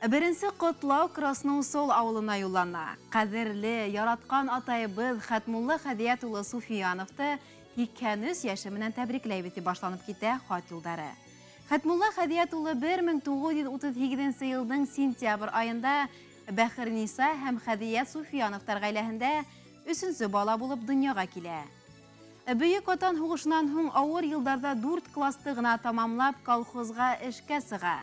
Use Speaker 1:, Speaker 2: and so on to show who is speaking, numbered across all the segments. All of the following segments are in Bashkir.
Speaker 1: Беренсе ҡотлау Красноусол ауылына юллана. Ҡәҙерле, яратҡан атайыбыҙ Хәтмулла Хәҙиәт улы Суфияновты 83 йәше менән тәбрикләйбеҙ тип башланып китә хат юлдары. Хәтмулла Хәҙиәт улы 1938 йылдың сентябрь айында Бәхерниса һәм Хәҙиәт Суфияновтар ғаиләһендә өсөнсө бала булып донъяға килә. Бөйөк Ватан һуғышынан һуң ауыр йылдарҙа 4 класты ғына тамамлап колхозға эшкә сыға.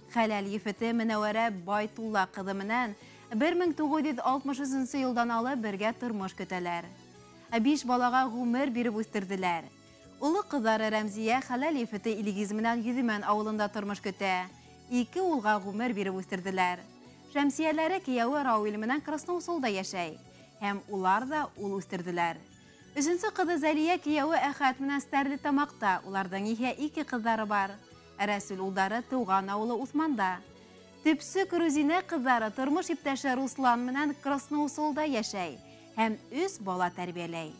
Speaker 1: Хәләл ефете Менәүәрә Байтулла ҡыҙы менән 1963 йылдан алып бергә тормош көтәләр. 5 балаға ғүмер биреп үҫтерҙеләр. Оло ҡыҙҙары Рәмзиә хәләл ефете Илгиз менән Йөҙөмән ауылында тормош көтә. 2 улға ғүмер биреп үҫтерҙеләр. Шәмсиәләре кейәүе Рауил менән Красноусолда йәшәй һәм улар ҙа ул үҫтерҙеләр. Өсөнсө ҡыҙы Зәлиә кейәүе Әхәт менән Стәрлетамаҡта, уларҙың иһә 2 ҡыҙҙары бар. Рәсүл улдары тыуған ауылы Уҫманда. Төпсөк Рузинә ҡыҙҙары тормош иптәше Руслан менән Красноусолда йәшәй һәм 3 бала тәрбиәләй.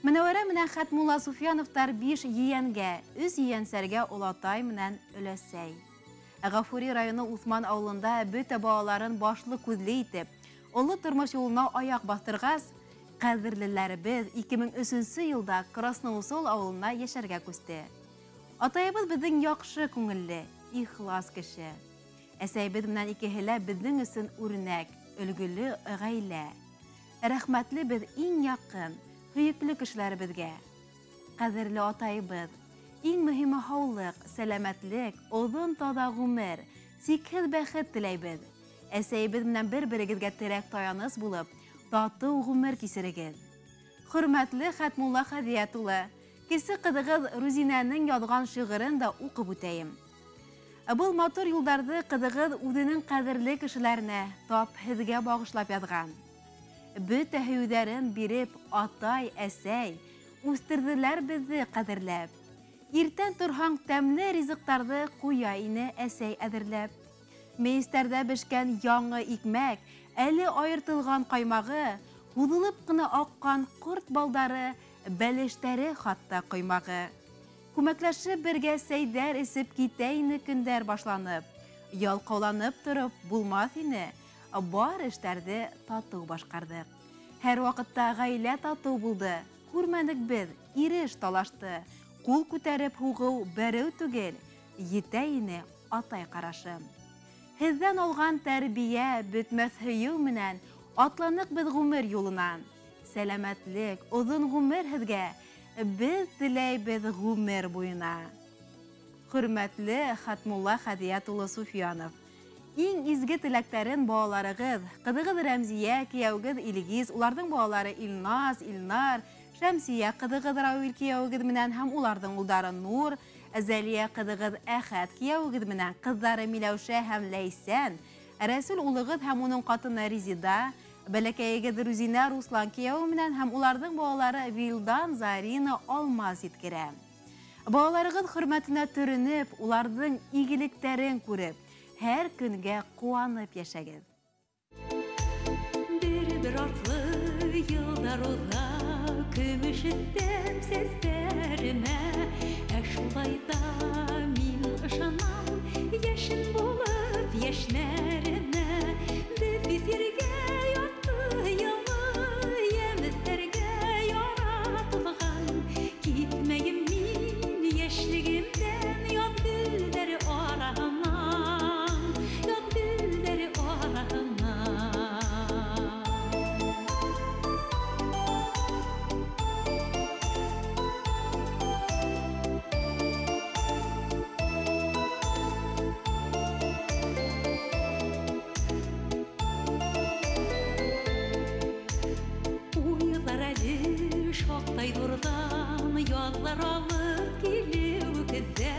Speaker 1: Менәүәрә менән Хәтмулла Суфияновтар 5 ейәнгә, 3 ейәнсәргә олатай менән өләсәй. Ғафури районы Уҫман ауылында бөтә балаларын башлы күҙле итеп, оло тормош юлына аяҡ баҫтырғас, ҡәҙерлеләребеҙ 2003 йылда Красноусол ауылына йәшәргә күсте. Атайыбыҙ беҙҙең яҡшы күңелле, ихлас кеше. Әсәйебеҙ менән икеһе лә беҙҙең өсөн үрнәк, өлгөлө ғаилә. Рәхмәтле беҙ иң яҡын, һөйөклө кешеләребеҙгә. Ҡәҙерле атайыбыҙ, иң мөһиме һаулыҡ, сәләмәтлек, оҙон таҙа ғүмер, сикһеҙ бәхет теләйбеҙ. Әсәйебеҙ менән бер-берегеҙгә терәк таяныс булып, татыу ғүмер кисерегеҙ. Хөрмәтле Хәтмулла Хәҙиәт улы, кесе ҡыҙығыҙ Рузинәнең яҙған шиғырын да уҡып үтәйем. Был матур юлдарҙы ҡыҙығыҙ үҙенең ҡәҙерле кешеләренә тап һеҙгә бағышлап яҙған. Бөтә һөйөүҙәрен биреп, атай, әсәй, үҫтерҙеләр беҙҙе ҡәҙерләп. Иртән торһаң тәмле ризыҡтарҙы ҡуя ине әсәй әҙерләп. Мейестәрҙә бешкән яңы икмәк, әле айыртылған ҡаймағы, һуҙылып ҡына аҡҡан ҡорт балдары, бәлештәре хатта ҡоймағы. Күмәкләшеп бергә сәйҙәр эсеп китә ине көндәр башланып. Ялҡауланып тороп булмаҫ ине, бар эштәрҙе татыу башҡарҙыҡ. Һәр ваҡытта ғаилә татыу булды, күрмәнек беҙ, иреш талашты. Ҡул күтәреп һуғыу бәреү түгел, етә ине атай ҡарашы. Һеҙҙән алған тәрбиә бөтмәҫ һөйөү менән атланыҡ беҙ ғүмер юлынан. Сәләмәтлек, оҙон ғүмер һеҙгә, беҙ теләйбеҙ ғүмер буйына. Хөрмәтле Хәтмулла Хәҙиәт улы Суфиянов, иң изге теләктәрен балаларығыҙ, ҡыҙығыҙ Рәмзиә, кейәүегеҙ Илгиз, уларҙың балалары Илназ, Илнар, Шәмсиә ҡыҙығыҙ Рауил кейәүегеҙ менән һәм уларҙың улдары Нур, Зәлиә ҡыҙығыҙ Әхәт кейәүегеҙ менән ҡыҙҙары Миләүшә һәм Ләйсән, Рәсүл улығыҙ һәм уның ҡатыны Резида, бәләкәйегеҙ Рузинә Руслан кейәүе менән һәм уларҙың балалары Вилдан, Зарина, Алмаз еткерә. Балаларығыҙ хөрмәтенә төрөнөп, уларҙың игелектәрен күреп, һәр көнгә ҡыуанып йәшәгеҙ.
Speaker 2: Бер-бер артлы йылдар уҙа, көмөш өҫтәм сәстәремә, ә шулай ҙа мин ышанам, йәшен булып йәшнәренә. Беҙ бит ергә ятты йылы, йәметтәргә яратылған. Китмәйем мин йәшлегемдән яҙ гөлдәре араһынан, яҙ гөлдәре араһынан. Уйҙар әле шаҡтай ҙурҙан, яҙлар алып килеү көҙҙә.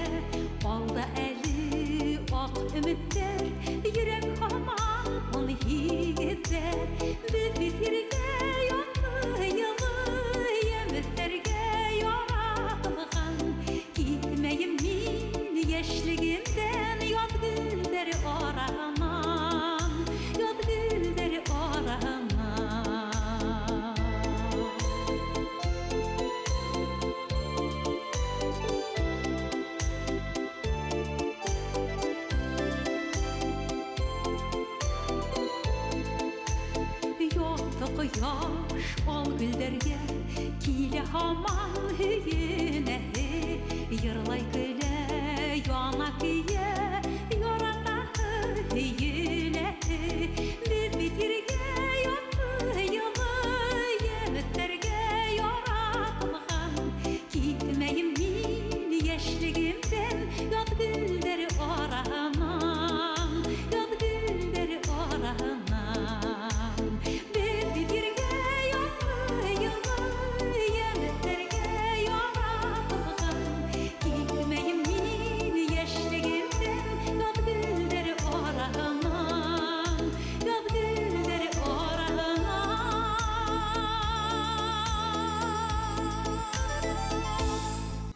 Speaker 2: Алда әле аҡ өмөттәр, йөрәк һаман 18-ҙә. Беҙ бит ергә ятты йылы, йәметтәргә яратылған. Китмәйем мин йәшлегемдән яҙ гөлдәре араһынан, яҙ гөлдәре араһынан. Ҡояш ал гөлдәргә килә һаман һөйөнәһе, йырлай, көлә, яна, көйә.